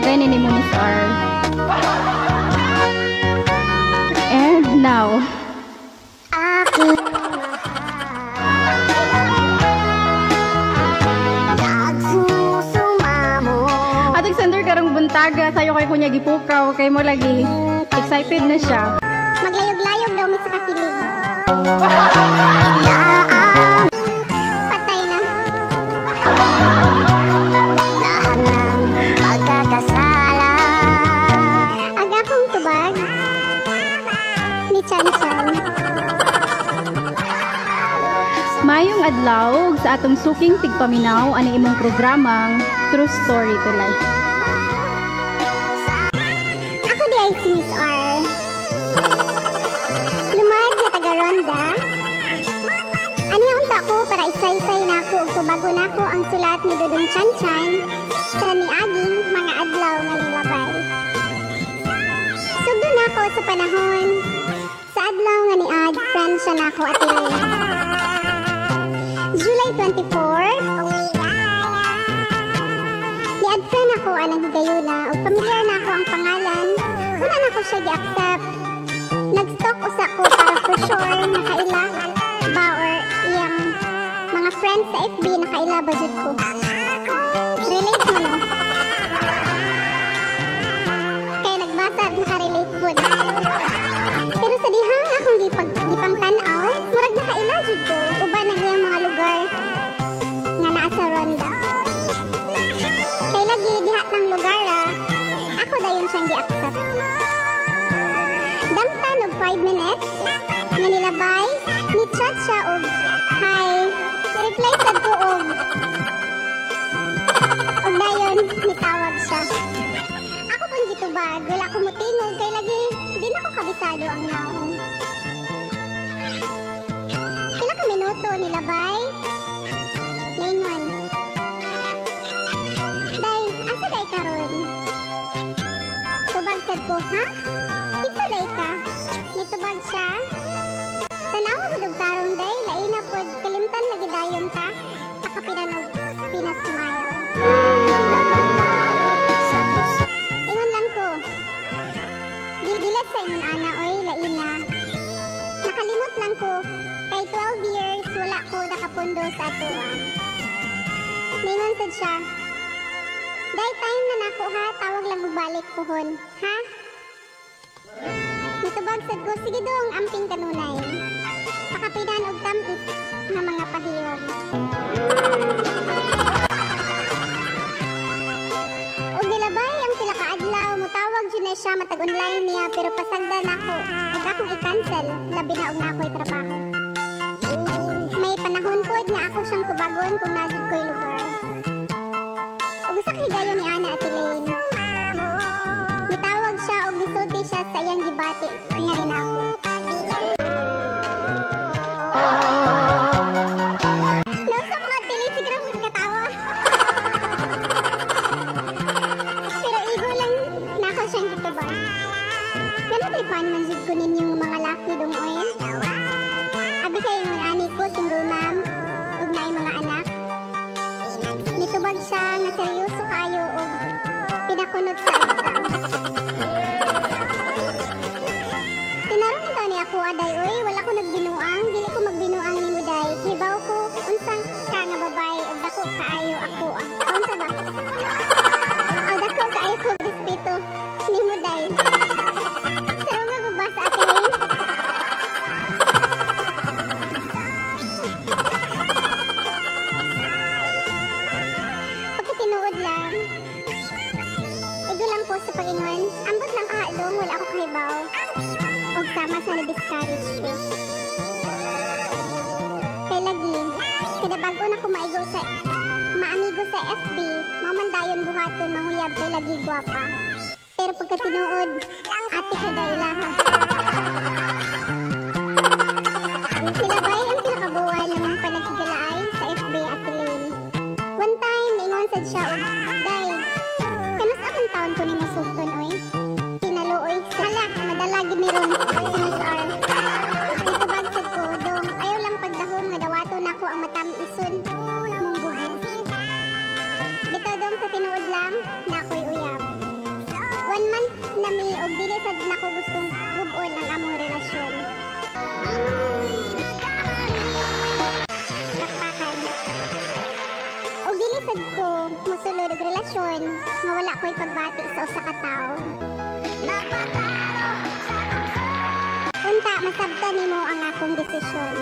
Bagay ni nimo, Miss R. And now, Aking mahal, nagsusumamo. Atong sender karong buntaga, sayo kay kunya gipukaw kay mo lagi excited na siya. Maglayog-layog daw mi sa kasilig. Patay na. Lahat ng pagkakasala. Ang akong tubag ni Chan Chan. Mayong adlaw sa atong suking tigpaminaw ani imong programang True Story to Life. Ako di ay si Miss R. Lumad nga taga Ronda. Ani unta ko para isaysay nako ug tubago nako ang sulat ni Dudong Chan Chan sa niaging mga adlaw nga nilabay. Sugdo nako sa panahon sa adlaw nga ni-add friend siya nako, Ate Lane. July 24, ni-add friend ako anang higayuna ug pamilyar na ako ang pangalan. Una na ko siya gi-accept. Nag-stalk usa ko para for sure nakaila ba or iyang mga friends sa FB nakaila ba jud ko. Relate mo, no? Kaya nagbasa at nakarelate po. Pero sa dihang akong gipangtan-aw, murag nakaila jud ko uban ang iyang mga lugar nga naa sa Ronda. Kay lagi diha lang lugar ah. Ako dayon siyang gi-accept. Damtan og 5 minutes nga nilabay, ni chat siya og "Hi." Reply sad ko og dayon nitawag siya. Ako pong gitubag, wala ko mutingog kay lagi di na ko kabisado ang nawong. Pila ka minuto nilabay, ningon, "Day, asa day karon?" Tubag sad ko, "Ha? Kinsa day ka?" Nitubag siya, "Tanawa mo og tarong day, laina pod, kalimtan lagi dayon ka." Pakapinan og pinasmile. Ingon lang ko, "Gigilat sa ingon ana oy, laina. Nakalimot lang ko, kay 12 years wala ko nakapundo sa atoa." Ningon sad siya, "Day, time na nako ha, tawag lang og balik puhon, ha?" Nitubag sad ko, "Sige dong, amping kanunay." Pakapidan og tamis nga mga pahiyog. Og nilabay ang pila ka adlaw, mutawag jud na siya matag online niya pero pasagda nako. Ug akong i-cancel, labi na og naa ko'y trabaho. May panahon pod nga ako siyang tubagon kung naa jud ko'y lugar. Ug usa ka higayon ni ana, Ate Lane, nitawag siya og nisulti siya sa iyang gibati nga rin ako. Nausa mga Ate Lane, siguro mo katawa. Pero igo lang nako siyang gitubag. Ganun man jud ko ninyong mga laki dong oy. Abi kay ingon ani ko single mom ug naay mga anak. Nitubag siya nga seryoso kaayo og pinakunot sa exam. Tinarong ta ni ako aday oy, wala ko nagbinuang, dili ko magbinuang nimo day. Hibaw ko unsang ka nga babae ug dako kaayo ako. Ah. Unsa ba? Ang dako kaayo ko respeto nimo day. Pero nga ba sa atin? Pagkatinuod lang, igo lang po sa Panginoon, ambot lang kahadong wala ako kahibaw. Og sama sa na-discourage ko. Kay lagi, kada bago na ko maigo sa maamigo sa FB, mamandayon buhaton manguyab kay lagi gwapa. Pero pagkatinuod, ate ka daw ilaha. Silabay ang pinakabuwan ng panagkigalaay sa FB, Ate Lane. One time, niingon sad siya og, "Day, kanus akong taon ko ni masugton oy? Kinaluoy, hala, madala gid ni ron si Miss R." Nitubag sad ko, "Dong, ayaw lang pagdahom nga dawaton nako ang matam-ison mong buhi." Bitaw dong sa tinuod lang, na ako'y uyab. Mosulod og relasyon nga wala ko'y pagbati sa usa ka tawo. Unta masabtan nimo ang akong desisyon.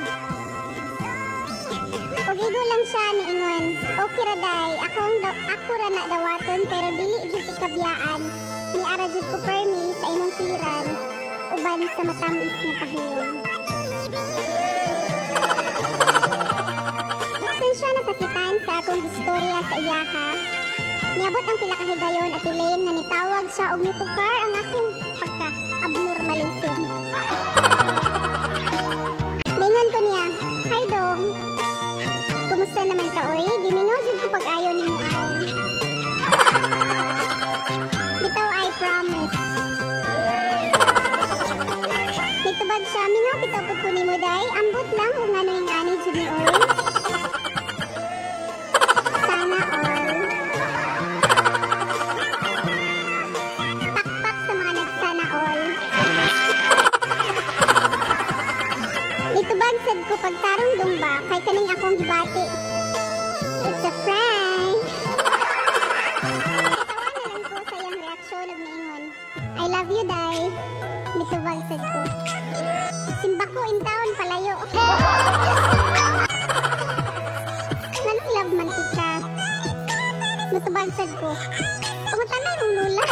Ug igo lang siya niingon, "Okay ra day, ako ra na dawaton pero dili jud ikabiyaan. Ni ara jud ko permi sa imong kiran uban sa matamis nga pahiyom." Bisan siya nasakitan sa akong istorya sa iyaha, niabot ang pila ka higayon at Elaine nga nitawag siya og nipukar ang akong pagka-abnormalism. Ningon ko niya, "Hi dong, kumusta naman ka oy? Gimingaw jud ko pag-ayo nimo aron. Bitaw, I promise." Nitubag siya, "Mingaw bitaw pud ko nimo day, ambot lang kung ano yung ani jud ni oy." Sana all. Pakpak sa mga nagsana all. Nitubag sad ko pagtarong dong ba kay kaning akong gibati. It's a prank. Tawa na lang ko sa iyang reaksyon ug niingon, "I love you, day." Nitubag sad ko, "Simba ko in town palayo." Nganong love man tika? Nitubag sad ko, "Pangutanay mong lula."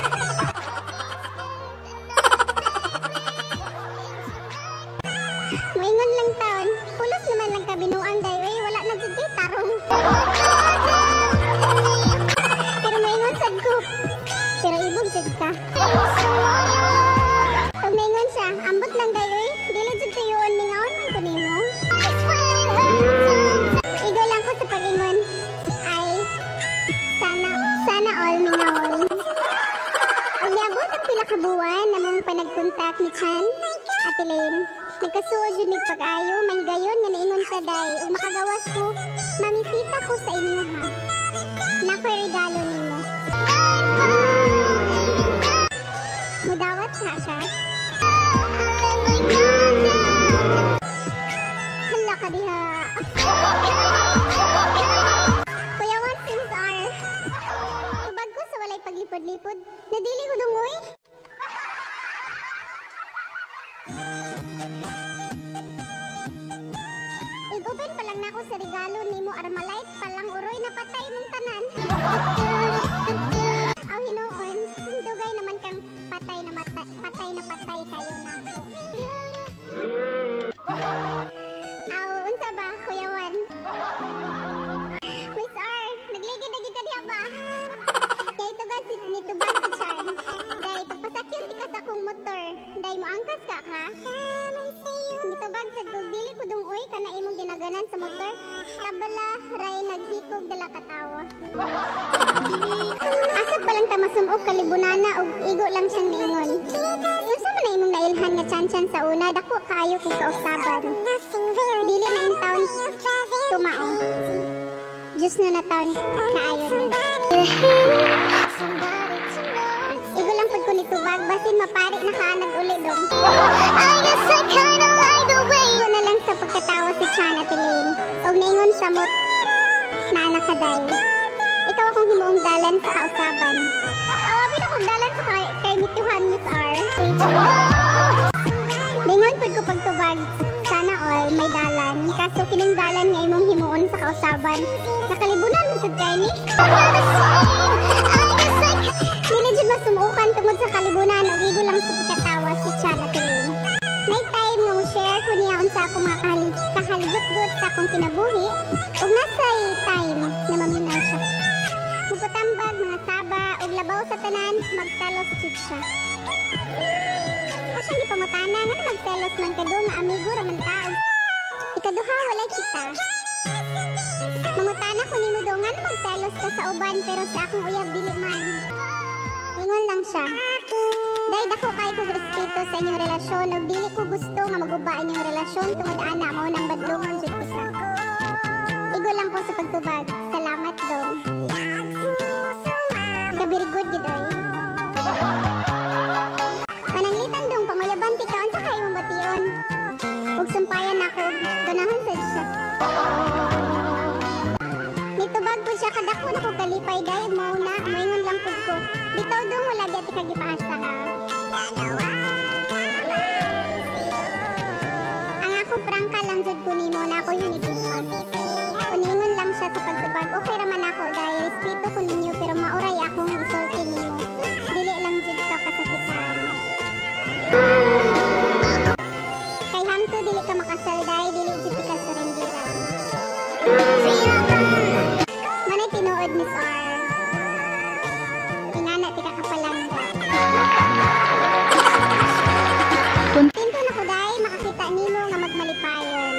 Moingon lang taon, "Pulos naman lang kabinuang day, oy, wala na jud kay tarong." Pero moingon sad ko, "Pero ibog jud ka." Pag moingon siya, "Ambot lang day, oy, dili jud tuyoon mingaon man ko nimo." Igo lang ko sa pag-ingon, "Ay, sana all mingaon." Ug niabot ang pila ka buwan namong panagkontak ni Chan at Elaine. Nagkasuod jud mig pag-ayo, may gayon nga niingon siya day, ug makagawas ko, "Mamisita ko sa inyo ha. Nakoy regalo nimo." Mudawat siya siya. Hala ka diha. Kuya Juan Sims R. Tubag ko sa walay paglipod-lipod. Nadili ko dungoy. I-open pa lang nako sa regalo nimo Armalite pa lang uroy napatay mong tanan. Aw hinuon, dugay naman kang patay na patay na patay kayo nako. Aw unsa ba Kuya Juan? Miss R, nagligid na gid ka diha ba? Kay tubag si nitubag si Chan. Day pagpasakyon ti ka sa akong motor, day moangkas ka ha? Nitubag sa kog dili ko dungoy kana imong ginaganan sa motor. Tabala ray naghikog dala katawa. Asa pa lang ta masumok kalibunana og igo lang siyang niingon. Unsa man na imong nailhan nga chan-chan sa una, dako kaayo kung kausaban. Dili na in town tumao. Diyos na na taon kaayo ni. Igo lang pud ko nitubag basin mapari na ka nag-uli dong. Igo na lang sa pagkatawa si Chan at Elaine. Og niingon siya mo, "Naana ka day. Ikaw akong himuong dalan sa kausaban." Awabin akong dalan sa kay mituhan, Miss R. Ningon pud ko pagtubag, "Sana all may dalan. Kaso kining dalan nga imong himuon sa kausaban, nakalibunan mo jud kay ni." Dili jud masumukan tungod sa kalibunan ug igo lang sa pagkatawa si Chan at Elaine. May time nga mo-share ko niya unsa akong mga kahaligot-got sa akong kinabuhi ug nasay time na maminaw siya. Mupatambag mga saba ug labaw sa tanan, magselos jud siya. O siyang gipangutana nga magselos man ka do nga amigo ra man ta. Ikaduha walay kita. Mangutana ko nimo do nga magselos ka sa uban pero sa akong uyab dili man. Ingon lang siya, "Day dako kay kog respeto sa inyong relasyon ug dili ko gusto nga maguba inyong relasyon tungod ana mao nang badlongon jud ko sa." Igo lang ko sa pagtubag, "Salamat dong." Kabirigod gid oy. Pananglitan dong panguyaban ti ka unsa kay imong bation? Ug sumpayan nako ganahan sad siya. Nitubag po siya, kadako na ko kalipay, day, mao na, moingon lang pud ko. Bitaw dong, wala gyud ka gipaasa ha. Ang ako prangka lang jud ko nimo na ako yun i-give up. Uningon lang siya sa pagtubag, okay raman ako dahil respeto ko ninyo pero mauray akong isulti nimo. Dili lang jud ka kasakitan. Kay hamto dili ka makasal dahil dili jud ka surendiran. Manay tinuod, Miss R. Ingana ti ka kapalangga. Kontento na ko day makakita nimo nga magmalipayon.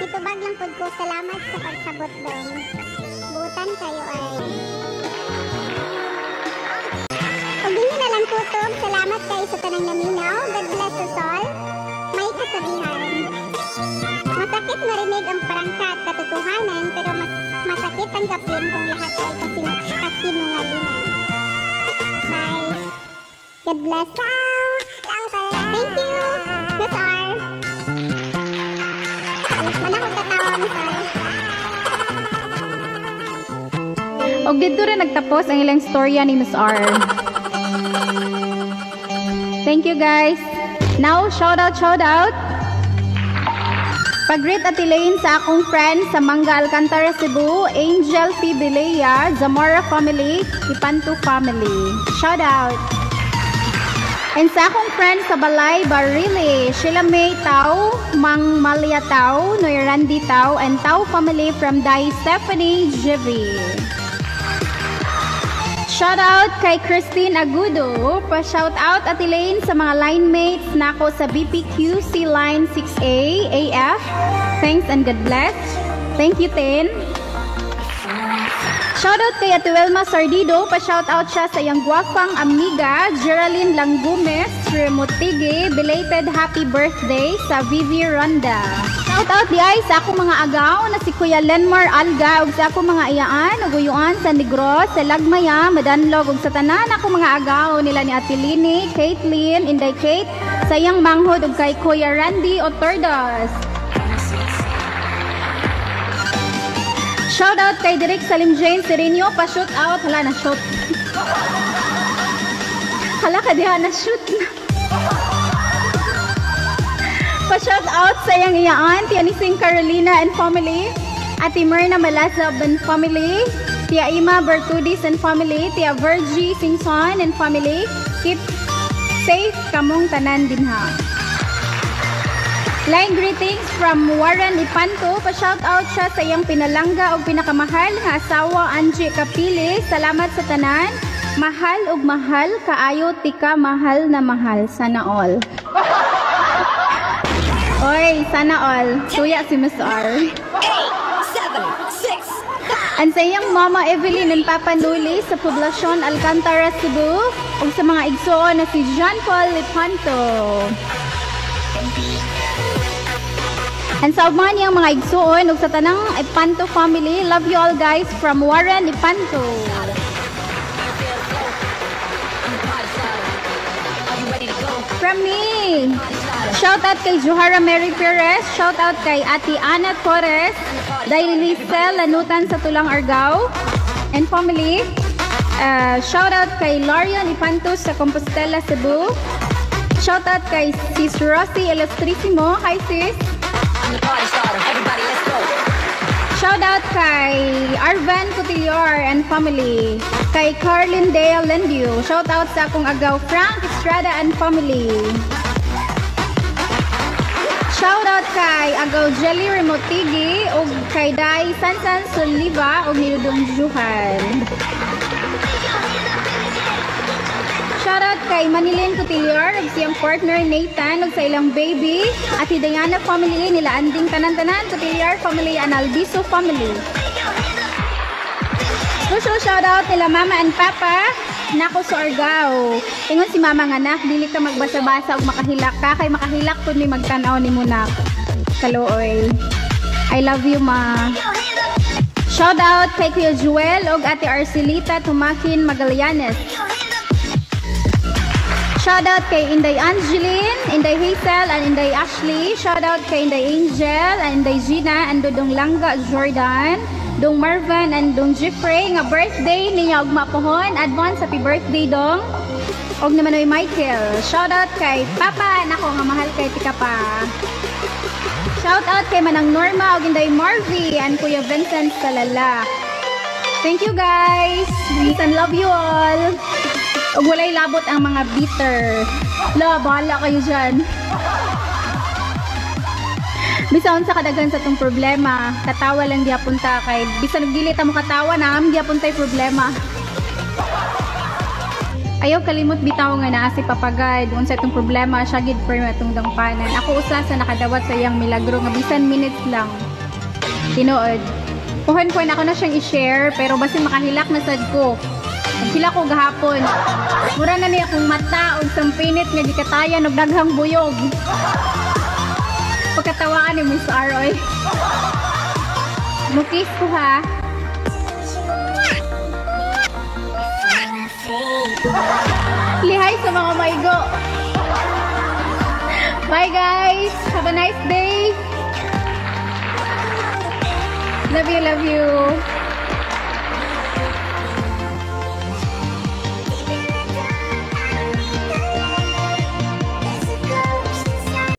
Titubag lang pud ko, salamat sa pagsabot dong. Buutan kayo ay. Ug dinhi na lang kutob, salamat kay sa tanang naminaw. God bless us all. May kasabihan. Masakit marinig ang prangka at katotohanan, pero mas masakit tanggapin kung lahat ay kasinungalingan. Bye. God bless. Thank you, Miss R. Manakot katawa, Miss R. Og didto ra nagtapos ang ilang storya ni Miss R. Thank you, guys. Now, shout out, shout out. Pag-greet Ate Lane sa akong friend sa Mangga Alcantara, Cebu, Angel P. Belea, Zamora family, Ipanto family. Shout out. And sa akong friend sa Balay, Barili, Sheila May Tau, Mang Malia Tau, Noy Randy Tau, and Tau family from Dai Stephanie Jivi. Shout out kay Christine Agudo. Pa-shout out Ate Lane sa mga line mates nako sa BPQC Line 6A AF. Thanks and God bless. Thank you, Tin. Shout out kay Ate Wilma Sardido. Pa-shout out siya sa iyang gwapang amiga, Geraldine Langumes Remotigi. Belated happy birthday sa Vivi Ronda. Shout out di ay sa akong mga agaw na si Kuya Lenmar Alga ug sa akong mga iyaan ug uyuan sa Negros, sa Lagmaya, Madanlog ug sa tanan akong mga agaw nila ni Ate Lini, Caitlin, Inday Kate, sa iyang manghod ug kay Kuya Randy Otordos. Shout out kay Direk Salim Jane Sereno, pa-shoot out. Hala, na-shoot. Hala ka diha, na-shoot na. Pa-shout out sa iyang iyaan, Tia Nising Carolina and family, Ate Myrna Malazab and family, Tia Ima Bertudis and family, Tia Virgie Singson and family. Keep safe kamong tanan dinha. Line greetings from Warren Ipanto. Pa-shout out siya sa iyang pinalangga og pinakamahal nga asawa Angie Kapili. Salamat sa tanan. Mahal og mahal kaayo tika mahal na mahal. Sana all. Oy, sana all. Tuya si Miss R. 8, 7, 6, 5. And sa iyang Mama Evelyn and Papa Nuli sa Poblacion Alcantara, Cebu, ug sa mga igsoon na si Jean Paul Lepanto. And sa uban niyang mga igsoon ug sa tanang Ipanto family, love you all guys from Warren Ipanto. From me, shout out kay Johara Mary Perez, shout out kay Ate Ana Torres, Dailisel Lanutan sa Tulang Argao and family. Shout out kay Larion Ipanto sa Compostela, Cebu. Shout out kay Sis Rosie Ilustrisimo. Hi sis. Shout out kay Arvan Cotillard and family. Kay Carlin Dale Lendio. Shout out sa akong agaw Frank Estrada and family. Shout out kay Agaw Jelly Remotigi ug kay Dai Sansan Soliva ug Niludong Juhan. Shout out kay Manilyn Cotillard ug siyang partner Nathan ug sa ilang baby, Ate Diana family nila anding tanan-tanan Cotillard family and Albiso family. Special shout out nila Mama and Papa nako sa Argao. Ingon si Mama nga nak dili ka magbasa-basa ug makahilak ka kay makahilak pud mi magtan-aw nimo nak. Kaluoy. I love you ma. Shout out kay Kuya Joel ug Ate Arcelita Tumakin Magallanes. Shout out kay Inday Angeline, Inday Hazel, and Inday Ashley. Shout out kay Inday Angel, and Inday Gina, and Dudong Langga Jordan, Dong Marvan and Dong Jeffrey nga birthday niya ugma pohon. Advance happy birthday, Dong. Og naman oy Michael. Shout out kay Papa nako nga mahal kay tika pa. Shout out kay Manang Norma og Inday Marvy and Kuya Vincent Salala. Thank you, guys. Minsan love you all. Og walay labot ang mga bitter. La, bahala kayo dyan. Bisan sa kadaghan sa tong problema, katawa lang gyapon ta kay bisan og dili ta mo katawa na am gyapon tay problema. Ayaw kalimot bitaw nga naa si Papa God, unsa itong problema, siya gid firm atong dangpanan. Ako usa sa nakadawat sa iyang milagro nga bisan minutes lang. Tinuod. Pohon ko ako na siyang i-share pero basin makahilak na sad ko. Naghilak ko gahapon. Mura na niya akong mata og sampinit nga gikatayan og daghang buyog. Pagkatawaan ni Miss R, oy. Mukis ko ha. Lihay sa mga maigo. Bye, guys. Have a nice day. Love you, love you.